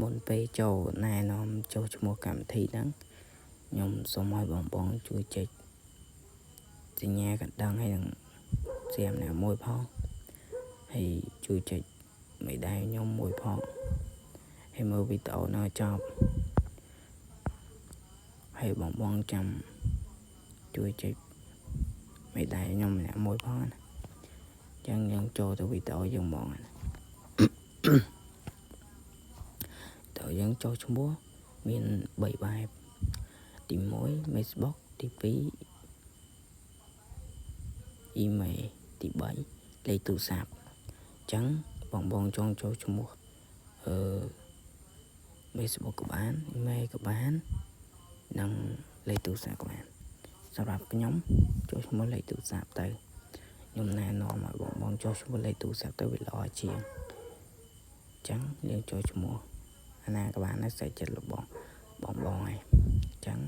មុនពេលចូលណែនាំចូលឈ្មោះកម្មវិធីហ្នឹងខ្ញុំសូមឲ្យបងបងជួយចុចសញ្ញាកណ្ដឹងហើយនឹងសៀមអ្នកមួយផងហើយជួយចុចមេដៃខ្ញុំមួយផងហើយមើលវីដេអូនៅចប់ហើយបងបងចាំជួយចុចមេដៃខ្ញុំម្នាក់មួយផងណាចឹងយើងចូលទៅវីដេអូយើងហ្មងណាតើយើងចូលឈ្មោះមាន3បែបទី1 Facebook ទី2 email ទី3លេខទូរស័ព្ទអញ្ចឹងបងបងចង់ចូលឈ្មោះអឺ Facebook ក៏បាន email ក៏បាននិងលេខទូរស័ព្ទក៏បានសម្រាប់ខ្ញុំចូលឈ្មោះលេខទូរស័ព្ទទៅខ្ញុំណែនាំឲ្យបងបងចូលឈ្មោះលេខទូរស័ព្ទទៅវាល្អជាងអញ្ចឹងយើងចូលឈ្មោះអាណាក៏បានដែរស្រេចចិត្តរបស់បងបងឯងអញ្ចឹង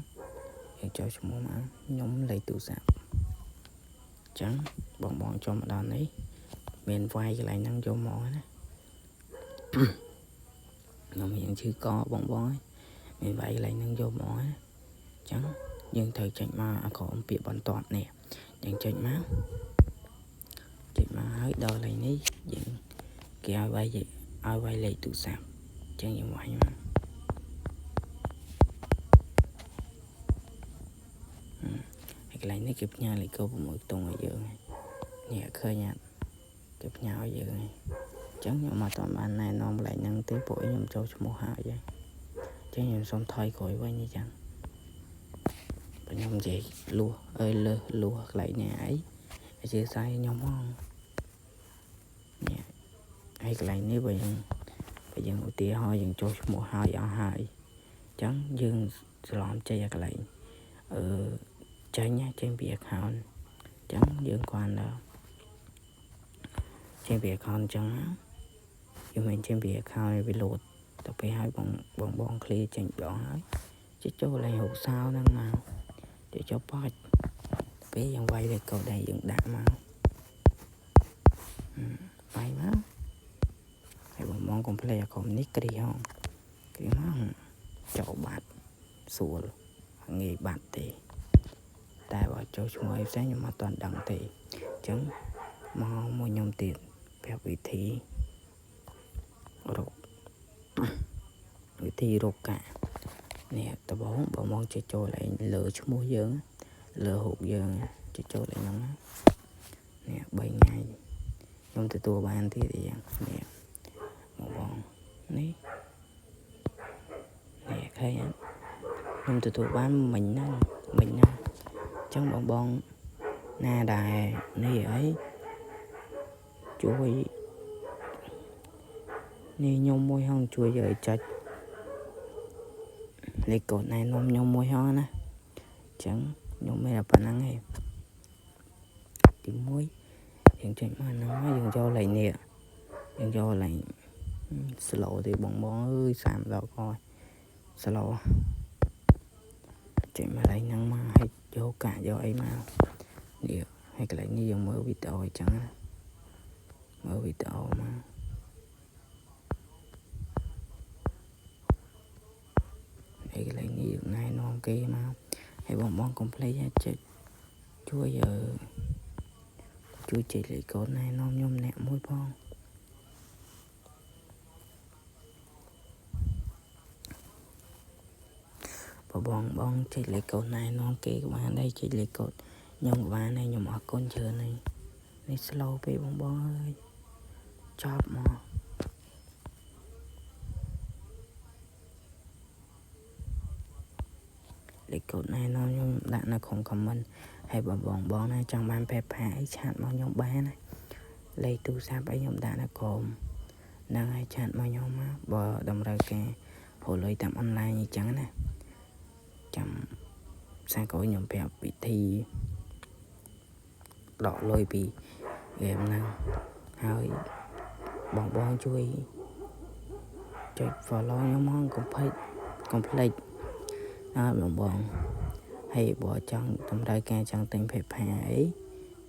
យើងចូលឈ្មោះមកខ្ញុំលេខទូរស័ព្ទអញ្ចឹងបងបងចូលមកដល់នេះមានវាយកន្លែងហ្នឹងយកមកណាខ្ញុំរៀងឈឺកបងបងឯងមានវាយកន្លែងហ្នឹងយកមកណាអញ្ចឹងយើងត្រូវចេញមកអាក្រមពាក្យបន្ទាត់នេះយើងចេញមកចេញមកហើយដល់កន្លែងនេះយើងគេឲ្យវាយឲ្យវាយលេខទូរស័ព្ទអញ្ចឹងយើងវាយមកហើយកន្លែងនេះគេផ្ញើលេខកូដ6ខ្ទង់ឲ្យយើងនេះឃើញអត់គេផ្ញើឲ្យយើងអញ្ចឹងខ្ញុំអត់បានណែនាំកន្លែងហ្នឹងទេព្រោះខ្ញុំចូលឈ្មោះហើយអញ្ចឹងខ្ញុំសូមថយក្រោយវិញអញ្ចឹងបើខ្ញុំនិយាយលួសអើយលើសលួសកន្លែងនេះអីអធិស្ឋានខ្ញុំហ្មងនេះហើយកន្លែងនេះបើយើងឧទាហរណ៍យើងចូលឈ្មោះហើយអស់ហើយអញ្ចឹងយើងច្រឡំចេញឲ្យកន្លែងអឺចេញចេញពី account អញ្ចឹងយើងគ្រាន់តែចេញពី account អញ្ចឹងយើងមិនចេញពី account វាលោតទៅពេលហើយបងបងបង clear ចេញដងហើយជិះចូលលេងរូបសោហ្នឹងមកទៅចូលបាច់ពេលយើងវាយលេខកូដដែលយើងដាក់មកវាយមកហើយបងបងកុំភ្លេចអាក្រុមនេះគ្រីហងគ្រីមកចូលបាត់ស្រួលងាយបាត់ទេតែបើចូលឈ្មោះអីផ្សេងខ្ញុំអត់ទាន់ដឹងទេអញ្ចឹងមកមួយខ្ញុំទៀតប្រាប់វិធីរកវិធីរកកាក់នេះដំបូងបងបងចេះចូលឯងលើឈ្មោះយើងលើរូបយើងចេះចូលឯងហ្នឹងនេះ3ថ្ងៃខ្ញុំទទួលបានទៀតអីយ៉ាងនេះបងបងនេះនេះឃើញខ្ញុំទទួលបានមិញហ្នឹងមិញហ្នឹងអញ្ចឹងបងបងណាដែលនេះអីជួយនេះខ្ញុំមួយហងជួយឲ្យចុចលេខកូដណែនាំខ្ញុំមួយហងណាអញ្ចឹងខ្ញុំមានតែប៉ុណ្្នឹងឯងទី1យើងចុចមកហ្នឹងហើយយើងយកលេខនេះយើងយកលេខ slow ទេបងបងអើយ30ដងក slow ចុចមកលេខហ្នឹងមកហើយយកកាក់យកអីមកនេះហើយកន្លែងនេះយើងមើលវីដេអូអញ្ចឹងណាមើលវីដេអូមកហើយកន្លែងនេះយើងណែនាំគេមកហើយបងបងកុំភ្លេចចុចជួយជួយចុចលេខកូដណែនាំខ្ញុំអ្នកមួយផងបើបងបងចុចលេខកូដណែនាំគេក៏បានដែរចុចលេខកូដខ្ញុំក៏បានដែរខ្ញុំអរគុណច្រើនហើយនេះ slow ពេកបងបងអើយចប់មកលេខកូដណែនាំខ្ញុំដាក់នៅក្នុង comment ហើយបងបងបងណាចង់បាន PayPal អី chat មកខ្ញុំបានណាលេខទូរស័ព្ទអីខ្ញុំដាក់នៅក្រោមហ្នឹងហើយ chat មកខ្ញុំមកបើតម្រូវការរកលុយតាមអនឡាញអញ្ចឹងណាចាំសារក្រោយខ្ញុំប្រាប់វិធីដកលុយពីហ្គេមហ្នឹងហើយបងបងជួយចុច follow ខ្ញុំហងកុំភ្លេចកុំភ្លេចអើបងបងហើយបើចង់តម្រូវការចង់ទិញ PayPal អី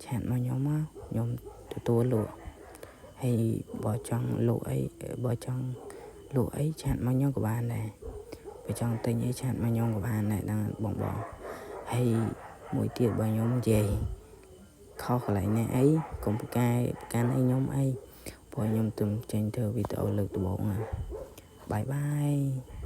chat មកខ្ញុំមកខ្ញុំទទួលលក់ហើយបើចង់លក់អីបើចង់ លក់អី chat មកខ្ញុំក៏បានដែរបើចង់ទិញអី chat មកខ្ញុំក៏បានដែរដឹងបងបងហើយមួយទៀតបើខ្ញុំនិយាយខុសកន្លែងណាអីកុំប្រកែប្រកាន់អីខ្ញុំអីព្រោះខ្ញុំទើបចេញធ្វើវីដេអូលើកដំបូងណា bye bye.